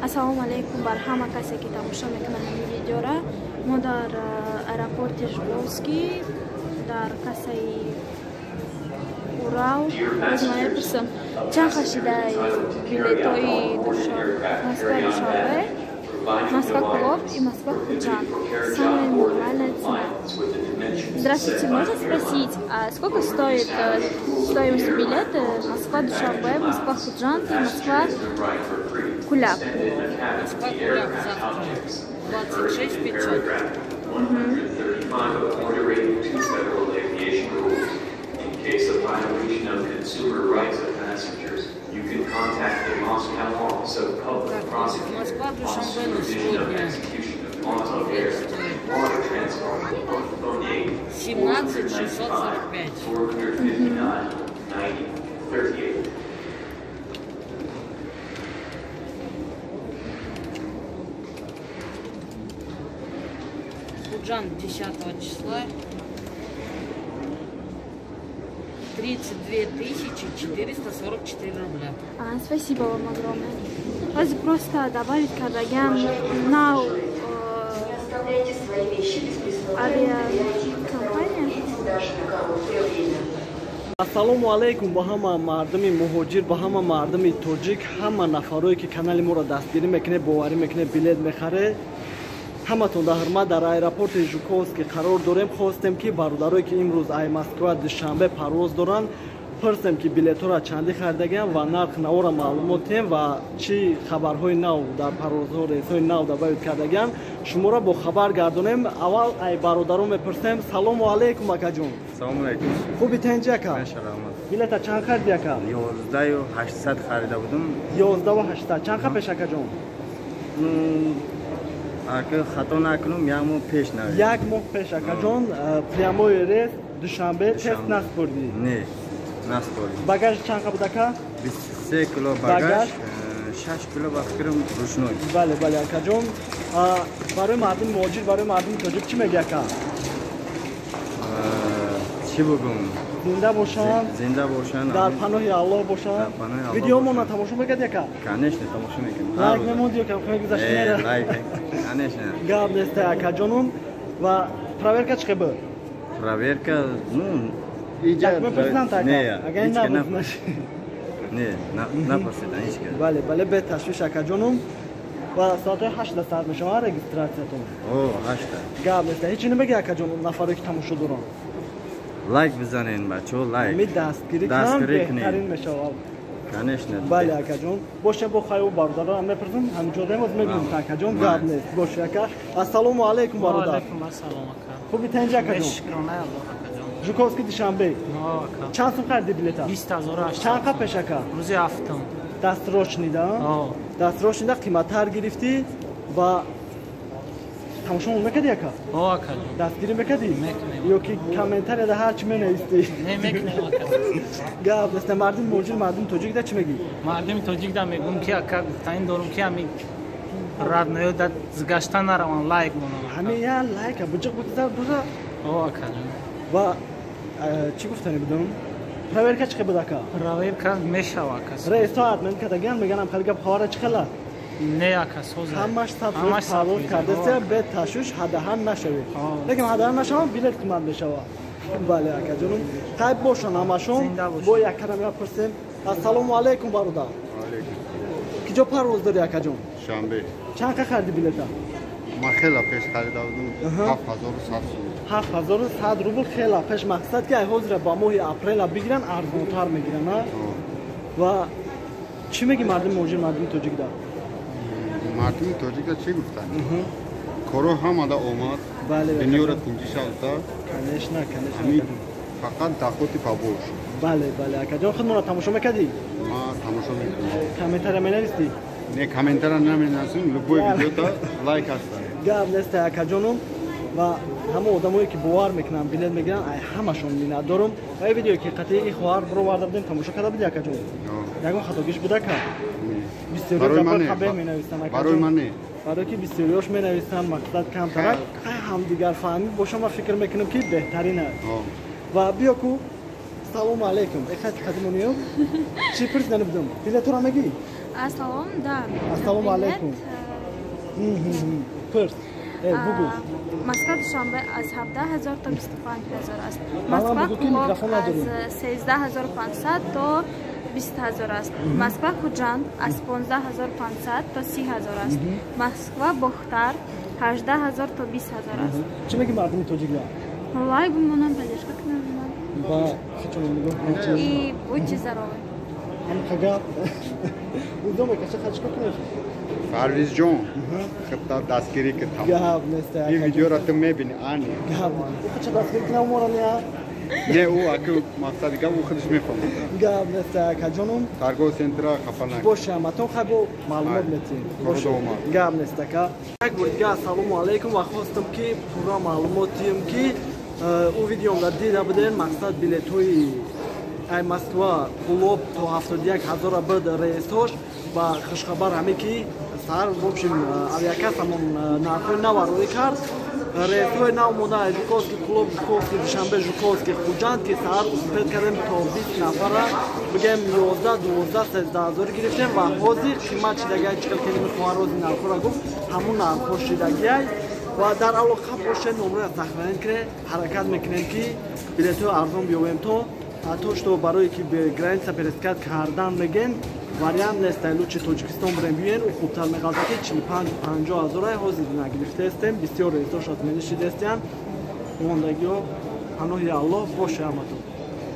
Ассалому алайкум бар ҳама касе ки тамошо мекунад ин видеора. Мо дар аэропорти Жуковский дар кассаи Урал. Боз ман мепурсам, чанд хашидаи билетҳои Москва Душанбе, Москва Кулоб и Москва Худжанд? Самая минимальная цена. Здравствуйте, можно спросить, а сколько стоит стоимость билета Москва Душанбе, Москва Худжанд и Москва Куляб? Москва Куляб завтра 26 500. In case of violation of consumer rights of passengers, you can contact the Moscow Office of Public Prosecutor on supervision of execution of laws of air, water transport, on phone 8 17 645 459 90 38. Худжанд 10 числа 32 444 рубля. А, спасибо вам огромное. Вас просто добавить кардаган на авиакомпания. Ассалому алайкум ба ҳама мардуми муҳоҷир, ба ҳама мардуми тоҷик, ҳама нафарое ки канали моро дастгирӣ мекунед, боварӣ мекунед, билет мехаред. Ҳаматон дар ҳурмат. Дар аэропорти Жуковский қарор дорем. Хостем ки бародарое ки имрӯз ай Москва Душанбе парвоз доранд, пурсем ки билетҳоро чандӣ харидагиям ва нарх навора маълумот диҳем ва чӣ хабарҳои нав дар парвозҳо, рейсҳои нав добавить кардагиям, шуморо бо хабар гардонем. Аввал ай бародарон мепурсем. Салому алайкум, акаҷон. Салому алайкум. Хуби, тенҷи, ака? Билета чанд хариди, ака? 11 800 харида будум. 11 800. Чанд қа пеш, акаҷон? Ака, хато накунам, як моҳ пеш. На, як моҳ пеш, акаҷон. Прямой рейс Душанбе, тест наспурдӣ? Не, наспурдӣ. Багаж чанд қа буд, ака? 23 кило багаж, 6 кило ба фикрам ручной. Бале, акаҷон. Барои мардуми муҳоҷир, барои мардуми тоҷик чӣ мегӯӣ, ака? Чӣ бугум? Зинда бошанд. Зинда бошанд. Дар паноҳи Аллоҳ бошанд. Видеомона тамошо мекарди, ака? Конечно, тамошо мекунам. Лайк мемонди ё кам гузашта? Лайк, конечно. Гап нест, акаҷонум. Ва проверка чӣ буд? Проверка, ну, мепурсиданд, ака? Агар набуд? Не, напурсидан ҳеч кас. Бале, беташвиш, акаҷонум. Ва соатҳои 8-да сар мешавад регистратсиятон. О, 8-да. Гап нест. Ҳечи намегӯи, акаҷон, нафаре ки тамошо доранд? Лайк бизанен, бачаҳо, лайк. Ами дастгирӣ кунам, беҳтарин мешавад. Конечно. Бале, акаҷон, боше. Бо хайр, бародарам мепурсам, ҳаминҷо демоз мебинем, акаҷон. Гап нест, боше, ака. Ассалому алайкум, бародар. Хуби, тенҷи, акаҷон? Жуковский Душанбе чанд сум хариди билета? Чанд қа пеш, ака? Рӯзи ҳафтум. Дастрочный да? Дастрочный да қиматтар гирифтӣ. Ва тамошо мекардӣ, ака? Дастгирӣ мекардӣ ё ки комментарияда ҳар чӣ менавистӣ? Гап нест. Мардуми муҳоҷир, мардуми тоҷик да чӣ мегӯӣ? Мардуми тоҷик да мегӯм ки, ака, гуфтанӣ дорум ки ҳами родной да гашта нараван, лайк монам. Ҳами я лайка буҷиқ бигзар буза. О, акаҷон. Ва чӣ гуфтанӣ будам, проверка чӣ буд, ака? Проверка мешава, ака. Рейсҳо отмен кардагиан, меганам хеле гап ховара чӣ хела? Не, ака, соза. Ҳамаш 100% парвоз кардастия, беташвиш, ҳадаҳан нашавед. Лекин ҳадаҳан нашавам, билет қимат мешавад. Бале, акаҷонум, қайб бошанд ҳамашон. Бо яккара мепурсем. Ассалому алайкум, бародар. Киҷо парвоз дорӣ, акаҷон? Шанбе. Чанд қа хариди билета? Ман хела пеш харида будам, 7100 сум. 7100 рубл, хела пеш. Мақсад ки ай ҳозира ба моҳи апрела бигиран, арзонтар мегиран. Ва чӣ меги мардуми муҳоҷир, мардуми тоҷик да? Мардуми тоҷика чӣ гуфтанд? Коро ҳамада омад, дунёро тинҷӣ шавда. Конечно, конечно. Фақат доходи побольше. Бале, акаҷон, худмонро тамошо мекардӣ? Ма тамошо мекунам. Комментария менавистӣ? Не, комментария наменависам, любой видеота лайк ҳаста. Гап неста, акаҷонум. Ва ҳама одамое ки бовар мекунанд, билет мегиранд, ай ҳамашон миннатдорум. Ва ин видеое ки қатъи и хоҳар бироварда будем, тамошо карда буди, акаҷон? Ягон хатогиш буда, ка? Бисёриҳо менависанд. Барои ман не. Барое ки бисёриҳош менависанд, мақсад камтарак ҳамдигарфаҳмӣ боша, ман фикр мекунам ки беҳтарин аст. Ва биё ку. Салому алайкум, эхати қадимониё, чӣ пурсидани будам, билетора мегӣ? Ассалом, да. Ассалому алайкум. Пурс. Бугу. Москва Душанбе аз 17 000 то 25 000 аст. Ман Москва бугу ки Кулоб микрофон аз надорем. 13 500 то 20 000 аст. Москва Хуҷанд аз 15 500 то 30 000 аст. Москва Бохтар 18 000 то 20 000 аст. Чӣ меги мардуми тоҷикла? Лайк бимонам, поддержка кунам. Ба хичон нигоҳ кунем. И будьте здоровы. Ҳам қага. Удо мекаша хачко кунеш. Парвизҷон, худта дастгирӣ ки там. Гап нест. Ин видеоро ту мебини, ани. Гап. Хача дастгирӣ кунам мора не? Не, ӯ аки мақсади гап ӯ худаш мефаҳмад. Гап нест, акаҷонум. Торговый центра хафа накун. Боша, ҳаматон хай бо маълумот метиҳем. Коро омад. Гап нест, ака. Як бор дига ассалому алайкум ва хостам, ки пурра маълумот диҳем, ки ӯ видеомда дида будем, мақсад билетҳои ай Москва Кулоб то 71 ҳазора буд рейсҳош. Ва хушхабар ҳаме, ки саҳар, в общем, авиакассамон нархҳои нав рӯй кард. Рейсҳои нав монда аз Жуковский Кулоб, Жуковский Душанбе, Жуковский Хуҷанд, ки саҳар успеть кардем то 20 нафара, бигем, 11, 12, 13 ҳазор гирифтем. Ва ҳозир қимат шидагиай, чӣ хел ки мехоҳан рози нархҳоро гуфт, ҳамун нархҳо шидагиай. Ва дар алоқа бошед, номроя сохранить кунед. Ҳаракат мекунем, ки билетҳои арзон биёбем, то что барое ки граница пересекать кардан меген вариант нест, лучше Тоҷикистон бирем биёен, ӯ хубтар меғалта, ки 45 50 ҳазорай ҳозир нагирифтаестем. Бисёр рейсош отмена шидастиянд. Мондагиҳо паноҳи Аллоҳ боше ҳаматон.